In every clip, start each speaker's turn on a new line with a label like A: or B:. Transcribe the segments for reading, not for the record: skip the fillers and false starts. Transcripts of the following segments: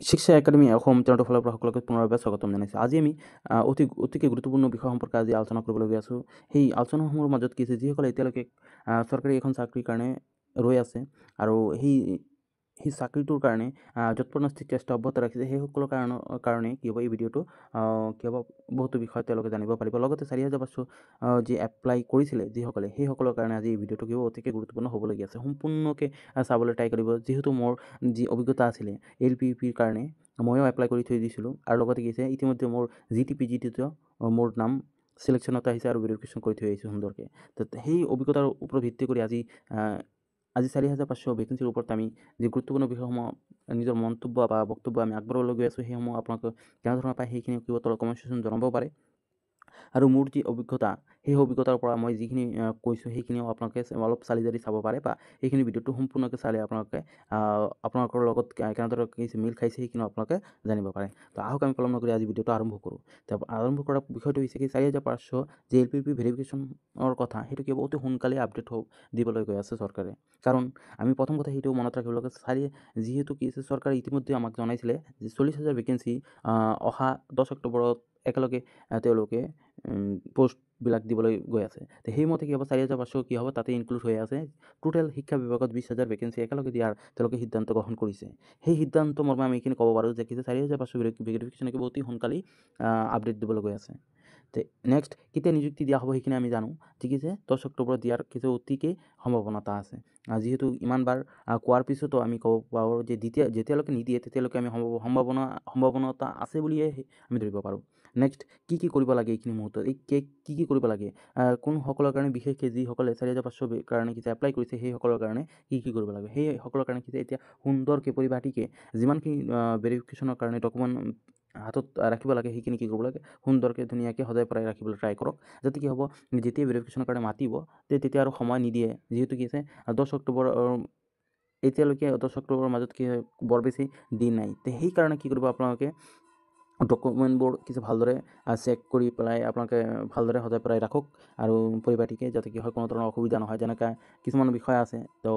A: শিক্ষা একাডেমী অসম চেনেলটোৰ ফালৰ পৰা সকলোকে পুনৰবাৰ স্বাগতম জনাইছোঁ। আজি আমি অতিকে গুৰুত্বপূৰ্ণ বিষয় সম্পৰ্কে আজি আলোচনা কৰিবলৈ গৈ আছোঁ। সেই আলোচনাসমূহৰ মাজত কি আছে, যিসকলে এতিয়ালৈকে চৰকাৰী এখন চাকৰিৰ কাৰণে ৰৈ আছে আৰু সেই সেই চাকৰিটোৰ কাৰণে যৎপৰোনাস্তি চেষ্টা অব্যাহত ৰাখিছে, সেইসকলৰ কাৰণে কি হ'ব এই ভিডিঅ'টো কি হ'ব, বহুতো বিষয় তেওঁলোকে জানিব পাৰিব। লগতে 4500 যি এপ্লাই কৰিছিলে যিসকলে, সেইসকলৰ কাৰণে আজি এই ভিডিঅ'টো কি হ'ব অতিকে গুৰুত্বপূৰ্ণ হ'বলগীয়া আছে। সম্পূৰ্ণকৈ চাবলৈ ট্ৰাই কৰিব। যিহেতু মোৰ যি অভিজ্ঞতা আছিলে এল পি ইউ পিৰ কাৰণে ময়ো এপ্লাই কৰি থৈ দিছিলোঁ, আৰু লগতে কি হৈছে ইতিমধ্যে মোৰ জি টি পি জি টিতো মোৰ নাম চিলেকশ্যনত আহিছে আৰু ভেৰিফিকেশ্যন কৰি থৈ আহিছোঁ সুন্দৰকৈ। তো সেই অভিজ্ঞতাৰ ওপৰত ভিত্তি কৰি আজি 4500 ভেকেঞ্চিৰ ওপৰত আমি যি গুৰুত্বপূৰ্ণ বিষয়সমূহ নিজৰ মন্তব্য বা বক্তব্য আমি আগবঢ়াবলৈ গৈ আছোঁ, সেইসমূহ আপোনালোকে কেনেধৰণৰ পায় সেইখিনি কিবা তলত কমেণ্ট ছেকশ্যন জনাব পাৰে। আৰু মোৰ যি অভিজ্ঞতা, সেই অভিজ্ঞতাৰ পৰা মই যিখিনি কৈছোঁ সেইখিনিও আপোনালোকে অলপ চালি জাৰি চাব পাৰে, বা সেইখিনি ভিডিঅ'টো সম্পূৰ্ণকৈ চালে আপোনালোকে আপোনালোকৰ লগত কেনেদৰে কি মিল খাইছে সেইখিনিও আপোনালোকে জানিব পাৰে। তো আহক আমি পলম নকৰি আজি ভিডিঅ'টো আৰম্ভ কৰোঁ। তো আৰম্ভ কৰাৰ বিষয়টো হৈছে কি 4500 যি এল পি পি ভেৰিফিকেশ্যনৰ কথা, সেইটো কি অতি সোনকালে আপডেট হওক দিবলৈ গৈ আছে চৰকাৰে। কাৰণ আমি প্ৰথম কথা সেইটো মনত ৰাখিব লাগে, যিহেতু কি আছে চৰকাৰে ইতিমধ্যে আমাক জনাইছিলে যে 40,000 ভেকেঞ্চি অহা 10 অক্টোবৰত একেলগে তেওঁলোকে পষ্টবিলাক দিবলৈ গৈ আছে। তো সেইমতে কি হ'ব 4500 কি হ'ব তাতে ইনক্লুড হৈ আছে। টোটেল শিক্ষা বিভাগত 20,000 ভেকেঞ্চি একেলগে দিয়াৰ তেওঁলোকে সিদ্ধান্ত গ্ৰহণ কৰিছে। সেই সিদ্ধান্ত মৰ্মে আমি এইখিনি ক'ব পাৰোঁ যে কি 4500 ভেৰিফিকেশ্যন অতি সোনকালেই আপডেট দিবলৈ গৈ আছে। তে নেক্সট কেতিয়া নিযুক্তি দিয়া হ'ব সেইখিনি আমি জানো, ঠিক আছে 10 অক্টোবৰত দিয়াৰ কিছু অতিকে সম্ভাৱনা আছে। যিহেতু ইমানবাৰ কোৱাৰ পিছতো আমি ক'ব পাৰোঁ যে যেতিয়ালৈকে নিদিয়ে তেতিয়ালৈকে আমি সম্ভাৱনা আছে বুলিয়ে আমি ধৰিব পাৰোঁ। নেক্সট কি কি কৰিব লাগে এইখিনি মুহূৰ্তত, এই কি কি কৰিব লাগে, কোনসকলৰ কাৰণে বিশেষকৈ যিসকলে 4500 কাৰণে কিছু এপ্লাই কৰিছে সেইসকলৰ কাৰণে কি কি কৰিব লাগে, সেইসকলৰ কাৰণে কিছু এতিয়া সুন্দৰকৈ পৰিপাটিকৈ যিমানখিনি ভেৰিফিকেশ্যনৰ কাৰণে ডকুমেণ্ট হাতত ৰাখিব লাগে সেইখিনি কি কৰিব লাগে সুন্দৰকৈ ধুনীয়াকৈ সজাই পৰাই ৰাখিবলৈ ট্ৰাই কৰক, যাতে কি হ'ব যেতিয়া ভেৰিফিকেশ্যনৰ কাৰণে মাতিব তেতিয়া আৰু সময় নিদিয়ে। যিহেতু কি আছে 10 অক্টোবৰ এতিয়ালৈকে 10 অক্টোবৰৰ মাজত কি বৰ বেছি দিন নাই। তে সেইকাৰণে কি কৰিব আপোনালোকে ডকুমেণ্টবোৰ কিছু ভালদৰে চেক কৰি পেলাই আপোনালোকে ভালদৰে সজাই পৰাই ৰাখক আৰু পৰিপাটিকৈ, যাতে কি হয় কোনো ধৰণৰ অসুবিধা নহয়। যেনেকৈ কিছুমান বিষয় আছে তো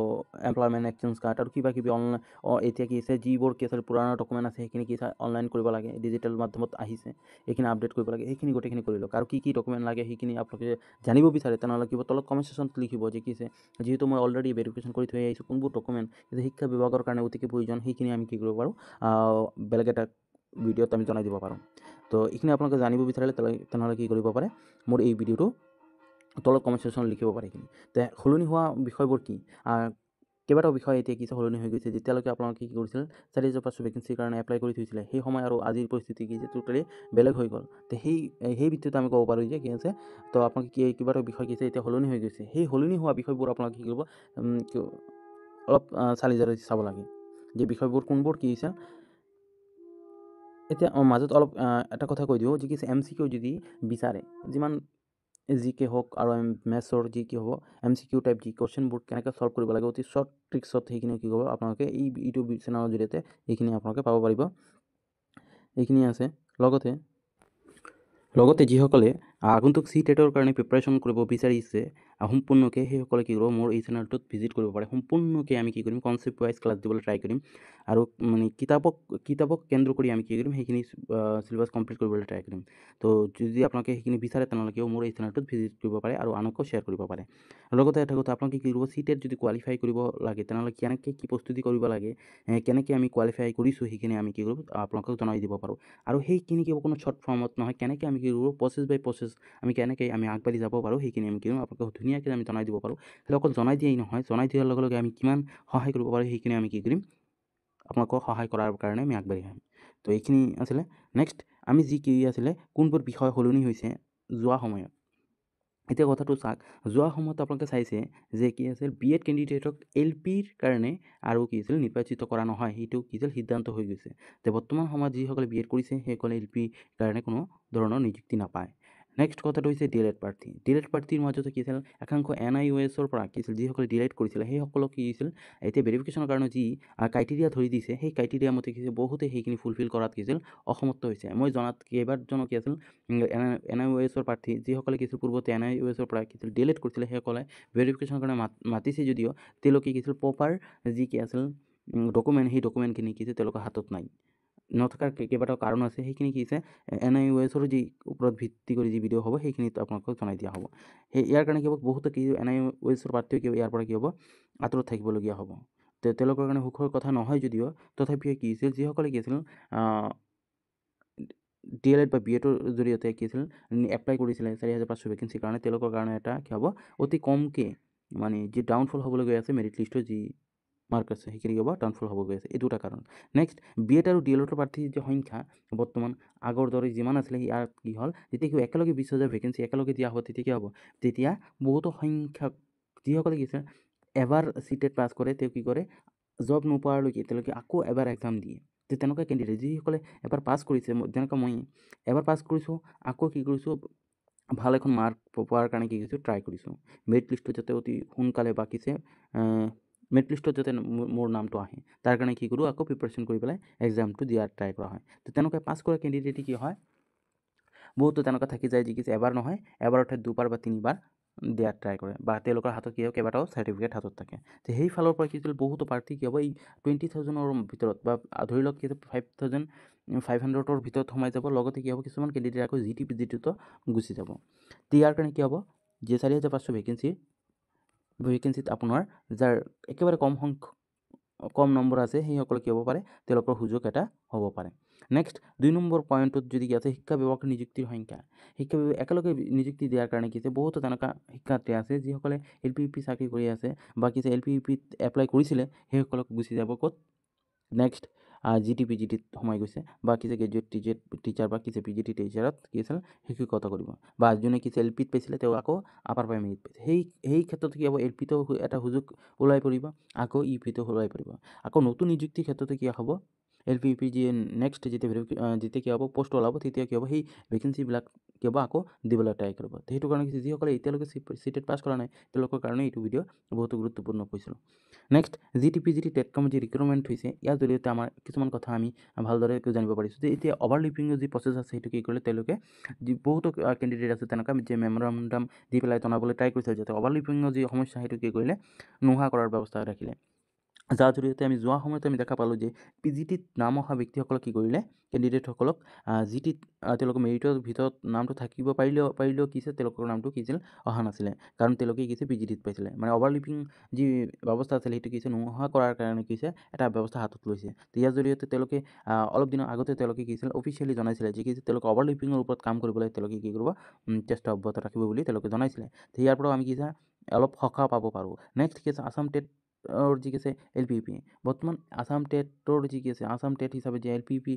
A: এমপ্লয়মেণ্ট এক্সচেঞ্জ কাৰ্ড আৰু কিবা কিবি অনলাইন এতিয়া কি আছে যিবোৰ কি আছে পুৰণা ডকুমেণ্ট আছে সেইখিনি কি অনলাইন কৰিব লাগে, ডিজিটেল মাধ্যমত আহিছে এইখিনি আপডেট কৰিব লাগে, সেইখিনি গোটেইখিনি কৰি লওক। আৰু কি কি ডকুমেণ্ট লাগে সেইখিনি আপোনালোকে জানিব বিচাৰে তেনেহ'লে কিবা তলত কমেণ্ট ছেকশ্যনত লিখিব যে কি আছে, যিহেতু মই অলৰেডি ভেৰিফিকেশ্যন কৰি থৈ আহিছোঁ কোনবোৰ ডকুমেণ্ট শিক্ষা বিভাগৰ কাৰণে অতিকে প্ৰয়োজন সেইখিনি আমি কি কৰিব পাৰোঁ বেলেগ এটা ভিডিঅ'ত আমি জনাই দিব পাৰোঁ। তো এইখিনি আপোনালোকে জানিব বিচাৰিলে তেনেহ'লে কি কৰিব পাৰে মোৰ এই ভিডিঅ'টো তলত কমেণ্ট ছেকশ্যনত লিখিব পাৰে। এইখিনি তে সলনি হোৱা বিষয়বোৰ কি, কেইবাটাও বিষয় এতিয়া কি সলনি হৈ গৈছে। যেতিয়ালৈকে আপোনালোকে কি কৰিছিল 4500 ভেকেঞ্চিৰ কাৰণে এপ্লাই কৰি থৈছিলে সেই সময় আৰু আজিৰ পৰিস্থিতি কি যে টোটেলি বেলেগ হৈ গ'ল। তো সেই ভিত্তিত আমি ক'ব পাৰোঁ যে কি আছে তো আপোনালোকে কি কিবা এটা বিষয় কি আছে এতিয়া সলনি হৈ গৈছে। সেই সলনি হোৱা বিষয়বোৰ আপোনালোকে কি কৰিব অলপ চালি জাৰি চাব লাগে যে বিষয়বোৰ কোনবোৰ কি হৈছে। এতিয়া মাজত অলপ এটা কথা কৈ দিওঁ যে কি এম চি কিউ যদি বিচাৰে যিমান জি কে হওক আৰু মেথছৰ যি কি হ'ব এম চি কিউ টাইপ যি কুৱেশ্যনবোৰ কেনেকৈ ছল্ভ কৰিব লাগে অতি শ্বৰ্ট ট্ৰিক্সত সেইখিনি কি কৰিব আপোনালোকে এই ইউটিউব চেনেলৰ জৰিয়তে এইখিনি আপোনালোকে পাব পাৰিব। এইখিনি আছে। লগতে যিসকলে আগন্তুক চি টেটৰ কাৰণে প্ৰিপাৰেশ্যন কৰিব বিচাৰিছে সম্পূৰ্ণকৈ সেইসকলে কি কৰিব মোৰ এই চেনেলটোত ভিজিট কৰিব পাৰে। সম্পূৰ্ণকৈ আমি কি কৰিম কনচেপ্ট ৱাইজ ক্লাছ দিবলৈ ট্ৰাই কৰিম আৰু মানে কিতাপক কেন্দ্ৰ কৰি আমি কি কৰিম সেইখিনি চিলেবাছ কমপ্লিট কৰিবলৈ ট্ৰাই কৰিম। তো যদি আপোনালোকে সেইখিনি বিচাৰে তেনেহ'লেও মোৰ এই চেনেলটোত ভিজিট কৰিব পাৰে আৰু আনকো শ্বেয়াৰ কৰিব পাৰে। লগতে এটা কথা আপোনালোকে কি কৰিব চি টেট যদি কোৱালিফাই কৰিব লাগে তেনেহ'লে কেনেকৈ কি প্ৰস্তুতি কৰিব লাগে, কেনেকৈ আমি কোৱালিফাই কৰিছোঁ সেইখিনি আমি কি কৰিব আপোনালোকক জনাই দিব পাৰোঁ। আৰু সেইখিনি কি কোনো শ্বৰ্ট ফৰ্মত নহয়, কেনেকৈ আমি কি কৰিব প্ৰচেছ বাই প্ৰচেছ আমি কেনেকৈ আমি আগবাঢ়ি যাব পাৰোঁ সেইখিনি আমি কি কৰিম আপোনালোকক ধুনীয়াকৈ আমি জনাই দিব পাৰোঁ। খালি অকল জনাই দিয়েই নহয়, জনাই দিয়াৰ লগে লগে আমি কিমান সহায় কৰিব পাৰোঁ সেইখিনি আমি কি কৰিম আপোনালোকক সহায় কৰাৰ কাৰণে আমি আগবাঢ়ি আহিম। তো এইখিনি আছিলে। নেক্সট আমি যি কি আছিলে কোনবোৰ বিষয় সলনি হৈছে যোৱা সময়ত। এতিয়া কথাটো চাওক, যোৱা সময়ত আপোনালোকে চাইছে যে কি আছিল বি এড কেণ্ডিডেটক এল পিৰ কাৰণে আৰু কি আছিল নিৰ্বাচিত কৰা নহয়, সেইটো কি আছিল সিদ্ধান্ত হৈ গৈছে যে বৰ্তমান সময়ত যিসকলে বি এড কৰিছে সেইসকলে এল পিৰ কাৰণে কোনো ধৰণৰ নিযুক্তি নাপায়। নেক্সট কথাটো হৈছে ডি এল এড প্ৰাৰ্থী। ডি এল এড প্ৰাৰ্থীৰ মাজতে কি আছিল একাংশ এন আই অ' এছৰ পৰা কি আছিল যিসকলে ডি এল এড কৰিছিলে সেইসকলক কি হৈছিল এতিয়া ভেৰিফিকেশ্যনৰ কাৰণে যি ক্ৰাইটেৰিয়া ধৰি দিছে সেই ক্ৰাইটেৰিয়া মতে কি হৈছিল বহুতে সেইখিনি ফুলফিল কৰাত কি হৈছিল অসমৰ্থ হৈছে। মই জনাত কেইবাজনো কি আছিল এন আই অ' এছৰ প্ৰাৰ্থী যিসকলে কি আছিল পূৰ্বতে এন আই অ' এছৰ পৰা কি আছিল ডি এল এড কৰিছিলে সেইসকলে ভেৰিফিকেশ্যনৰ কাৰণে মাতিছে যদিও তেওঁলোকে কি আছিল প্ৰপাৰ যি কি আছিল ডকুমেণ্ট সেই ডকুমেণ্টখিনি কি আছিল তেওঁলোকৰ হাতত নাই। নথকাৰ কেইবাটাও কাৰণ আছে। সেইখিনি কি হৈছে, এনআইঅ'এছৰ যি ওপৰত ভিত্তি কৰি যি ভিডিঅ' হ'ব, সেইখিনিত আপোনালোকক জনাই দিয়া হ'ব। সেই ইয়াৰ কাৰণে কি হ'ব, বহুতো কি এনআইঅ'এছৰ প্ৰাৰ্থীও কি ইয়াৰ পৰা কি হ'ব, আঁতৰত থাকিবলগীয়া হ'ব। তেওঁলোকৰ কাৰণে সুখৰ কথা নহয় যদিও তথাপিও কি হৈছিল, যিসকলে কি আছিল ডিএলএড বা বিএডৰ জৰিয়তে কি আছিল এপ্লাই কৰিছিলে 4500 ভেকেঞ্চিৰ কাৰণে, তেওঁলোকৰ কাৰণে এটা কি হ'ব, অতি কমকৈ মানে যি ডাউনফল হ'বলৈ গৈ আছে, মেৰিট লিষ্টৰ যি মাৰ্ক আছে সেইখিনি কি হ'ব, ডাউনফল হ'ব গৈ আছে, এই দুটা কাৰণ। নেক্সট, বি এড আৰু ডিএলএডৰ প্ৰাৰ্থীৰ যি সংখ্যা বৰ্তমান আগৰ দৰে যিমান আছিলে, ইয়াত কি হ'ল, যেতিয়া কি একেলগে 20,000 ভেকেঞ্চি একেলগে দিয়া হ'ব, তেতিয়া কি হ'ব, তেতিয়া বহুতো সংখ্যক যিসকলে কি আছিল এবাৰ চিটেট পাছ কৰে, তেওঁ কি কৰে, জব নোপোৱালৈকে তেওঁলোকে আকৌ এবাৰ এক্সাম দিয়ে। তো তেনেকুৱা কেণ্ডিডেট যিসকলে এবাৰ পাছ কৰিছে, যেনেকুৱা মই এবাৰ পাছ কৰিছোঁ, আকৌ কি কৰিছোঁ, ভাল এখন মাৰ্ক পোৱাৰ কাৰণে কি কৰিছোঁ, ট্ৰাই কৰিছোঁ মেৰিট লিষ্টত যাতে অতি সোনকালে বাকিছে, মেৰিট লিষ্টত যাতে মোৰ নামটো আহে, তাৰ কাৰণে কি কৰোঁ, আকৌ প্ৰিপেৰেশ্যন কৰি পেলাই এক্সামটো দিয়াৰ ট্ৰাই কৰা হয়। তো তেনেকুৱা পাছ কৰা কেণ্ডিডেটে কি হয়, বহুতো তেনেকুৱা থাকি যায় যি কি এবাৰ নহয়, এবাৰৰ ঠাইত দুবাৰ বা তিনিবাৰ দিয়াৰ ট্ৰাই কৰে, বা তেওঁলোকৰ হাতত কি হয়, কেইবাটাও চাৰ্টিফিকেট হাতত থাকে। তো সেই ফালৰ পৰা কি হৈছিল, বহুতো প্ৰাৰ্থী কি হ'ব, এই 20,000ৰ ভিতৰত বা ধৰি লওক কি 5500ৰ ভিতৰত সোমাই যাব। লগতে কি হ'ব, কিছুমান কেণ্ডিডেট আকৌ জি টি, পি জি টিতো গুচি যাব। তো ইয়াৰ কাৰণে কি হ'ব যে 4500 ভেকেঞ্চিত আপোনাৰ যাৰ একেবাৰে কম সংখ্যক কম নম্বৰ আছে, সেইসকলে কি হ'ব পাৰে, তেওঁলোকৰ সুযোগ এটা হ'ব পাৰে। নেক্সট, 2 নম্বৰ পইণ্টত যদি কি আছে, শিক্ষা বিভাগৰ নিযুক্তিৰ সংখ্যা। শিক্ষা বিভাগ একেলগে নিযুক্তি দিয়াৰ কাৰণে কি হৈছে, বহুতো তেনেকুৱা শিক্ষাৰ্থী আছে যিসকলে এল পি ইউ পি চাকৰি কৰি আছে বা কি এল পি ইউ পিত এপ্লাই কৰিছিলে, সেইসকলক গুচি যাব ক'ত, next G T, P G টিত সোমাই গৈছে, বা কি গ্ৰেজুৱেট টিচাৰ বা কি পি জি টি টিচাৰত কি আছিল শিক্ষকতা কৰিব, বা যোনে কি এল পিত পাইছিলে তেওঁ আকৌ আপাৰ প্ৰাইমেৰীত পাইছে। সেই ক্ষেত্ৰত কি হ'ব, এল পিতো এটা সুযোগ ওলাই পৰিব, আকৌ ইউ পিতো ওলাই পৰিব। আকৌ নতুন নিযুক্তিৰ ক্ষেত্ৰতে কি হ'ব, এল পি ইউ পি যি নেক্সট যেতিয়া যেতিয়া কি হ'ব পষ্ট ওলাব, তেতিয়া কি হ'ব, সেই ভেকেঞ্চিবিলাক কি হ'ব আকৌ দিবলৈ ট্ৰাই কৰিব। সেইটো কাৰণে যিসকলে এতিয়ালৈকে চিটেট পাছ কৰা নাই, তেওঁলোকৰ কাৰণে এইটো ভিডিঅ' বহুতো গুৰুত্বপূৰ্ণ কৈছিলোঁ। Next, G T, P G T টেটকম যি ৰিক্ৰুটমেণ্ট হৈছে, ইয়াৰ জৰিয়তে আমাৰ কিছুমান কথা আমি ভালদৰে জানিব পাৰিছোঁ যে এতিয়া অভাৰলিপিঙৰ যি প্ৰচেছ আছে, সেইটো কি কৰিলে তেওঁলোকে, যি বহুতো কেণ্ডিডেট আছে তেনেকুৱা যে মেমৰাণ্ডাম দি পেলাই জনাবলৈ ট্ৰাই কৰিছিল যাতে অভাৰলিপিঙৰ যি সমস্যা সেইটো কি কৰিলে নোহোৱা কৰাৰ ব্যৱস্থা ৰাখিলে। যাৰ জৰিয়তে আমি যোৱা সময়ত আমি দেখা পালোঁ যে পি জি টিত নাম অহা ব্যক্তিসকলক কি কৰিলে, কেণ্ডিডেটসকলক জি টিত তেওঁলোকৰ মেৰিটৰ ভিতৰত নামটো থাকিব পাৰিলেও কি হৈছে, তেওঁলোকৰ নামটো কি হৈছিল অহা নাছিলে, কাৰণ তেওঁলোকে কি হৈছে পি জি টিত পাইছিলে। মানে অভাৰলিপিং যি ব্যৱস্থা আছিলে সেইটো কি হৈছে নোহোৱা কৰাৰ কাৰণে কি হৈছে এটা ব্যৱস্থা হাতত লৈছে। তো ইয়াৰ জৰিয়তে তেওঁলোকে অলপ দিনৰ আগতে তেওঁলোকে কি হৈছিল অফিচিয়েলি জনাইছিলে যে কি হৈছে তেওঁলোকে অভাৰলিপিঙৰ ওপৰত কাম কৰিবলৈ তেওঁলোকে কি কৰিব চেষ্টা অব্যাহত ৰাখিব বুলি তেওঁলোকে জনাইছিলে। তো ইয়াৰ পৰাও আমি কি হৈছে অলপ সকাহ পাব পাৰোঁ। নেক্সট কি আছে, আছাম টেটৰ যি কি আছে এল পি ইউ পি, বৰ্তমান আছাম টেটৰ যি কি আছে, আছাম টেট হিচাপে যে L P U P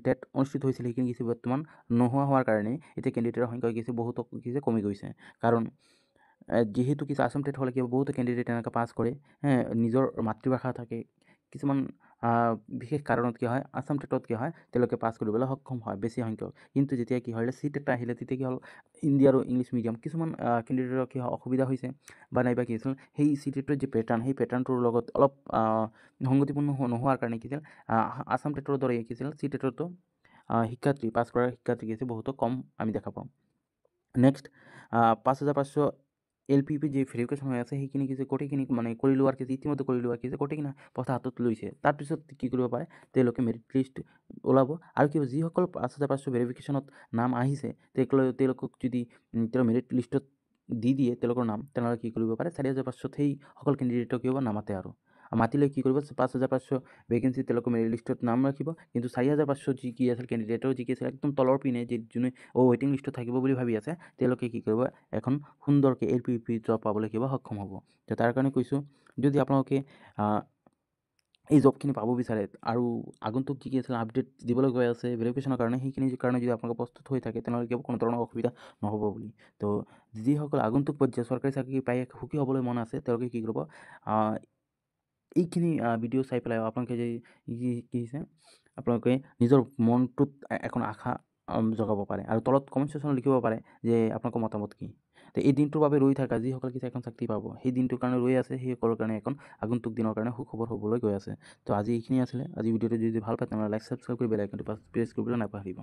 A: TET অনুষ্ঠিত হৈছিল, সেইখিনি কি হৈছে বৰ্তমান নোহোৱা হোৱাৰ কাৰণে এতিয়া কেণ্ডিডেটৰ সংখ্যা কি হৈছে বহুতো কি হৈছে কমি গৈছে। কাৰণ যিহেতু কি আছাম টেট হ'লে কি হ'ব, বহুতো কেণ্ডিডেট এনেকৈ পাছ কৰে, নিজৰ মাতৃভাষা থাকে, কিছুমান বিশেষ কাৰণত কি হয় আছাম টেটত কি হয় তেওঁলোকে পাছ কৰিবলৈ সক্ষম হয় বেছি সংখ্যক। কিন্তু যেতিয়া কি হ'ল চি টেট আহিলে, তেতিয়া কি হ'ল হিন্দী আৰু ইংলিছ মিডিয়াম কিছুমান কেণ্ডিডেটৰ কি হয় অসুবিধা হৈছে, বা নাইবা কি হৈছিল সেই চি টেটৰ যি পেটাৰ্ণ, সেই পেটাৰ্ণটোৰ লগত অলপ সংগতিপূৰ্ণ নোহোৱাৰ কাৰণে কি হৈছিল আছাম টেটৰ দৰে কি হৈছিল চি টেটতো শিক্ষাৰ্থী পাছ কৰাৰ শিক্ষাৰ্থী কি হৈছে বহুতো কম আমি দেখা পাওঁ। নেক্সট, 5500 এল পি পি যি ভেৰিফিকেশ্যন হৈ আছে, সেইখিনি কি গোটেইখিনি মানে কৰি লোৱাৰ কি ইতিমধ্যে কৰি লোৱাৰ কি গোটেইখিনি প্ৰথা হাতত লৈছে। তাৰপিছত কি কৰিব পাৰে, তেওঁলোকে মেৰিট লিষ্ট ওলাব। আৰু কি যিসকল 5500 ভেৰিফিকেশ্যনত নাম আহিছে, তেওঁলোকক যদি তেওঁ মেৰিট লিষ্টত দি দিয়ে তেওঁলোকৰ নাম, তেনেহ'লে কি কৰিব পাৰে, 4500ত সেইসকল কেণ্ডিডেটক কি হ'ব নামাতে, আৰু মাতিলে কি কৰিব 5500 ভেকেঞ্চি তেওঁলোকৰ মেৰিট লিষ্টত নাম ৰাখিব, কিন্তু 4500 যি কি আছিল কেণ্ডিডেটৰ যি কি আছিল একদম তলৰ পিনে যি যোনে ৱেইটিং লিষ্টত থাকিব বুলি ভাবি আছে, তেওঁলোকে কি কৰিব এখন সুন্দৰকৈ L P U P job পাবলৈ কিবা সক্ষম হ'ব। তো তাৰ কাৰণে কৈছোঁ, যদি আপোনালোকে এই জবখিনি পাব বিচাৰে আৰু আগন্তুক কি কি আছিল আপডেট দিবলৈ গৈ আছে ভেৰিফিকেশ্যনৰ কাৰণে, সেইখিনিৰ কাৰণে যদি আপোনালোকে প্ৰস্তুত হৈ থাকে, তেনেহ'লে কি হ'ব কোনো ধৰণৰ অসুবিধা নহ'ব বুলি। তো যিসকল আগন্তুক পৰ্যায়ত চৰকাৰী চাকৰি পাই সুখী হ'বলৈ মন আছে, তেওঁলোকে কি কৰিব এইখিনি ভিডিঅ' চাই পেলাই আপোনালোকে যে কি হৈছে আপোনালোকে নিজৰ মনটোত এখন আশা জগাব পাৰে, আৰু তলত কমেণ্ট ছেকশ্যনত লিখিব পাৰে যে আপোনালোকৰ মতামত কি। তো এই দিনটোৰ বাবে ৰৈ থকা যিসকল কিছু এখন চাকৰি পাব সেই দিনটোৰ কাৰণে ৰৈ আছে, সেইসকলৰ কাৰণে এখন আগন্তুক দিনৰ কাৰণে সুখবৰ হ'বলৈ গৈ আছে। তো আজি এইখিনি আছিলে। আজি ভিডিঅ'টো যদি ভাল পায়, তেনেহ'লে লাইক, ছাবস্ক্ৰাইব কৰি বেল আইকনটো প্ৰেছ কৰিবলৈ নাপাহৰিব।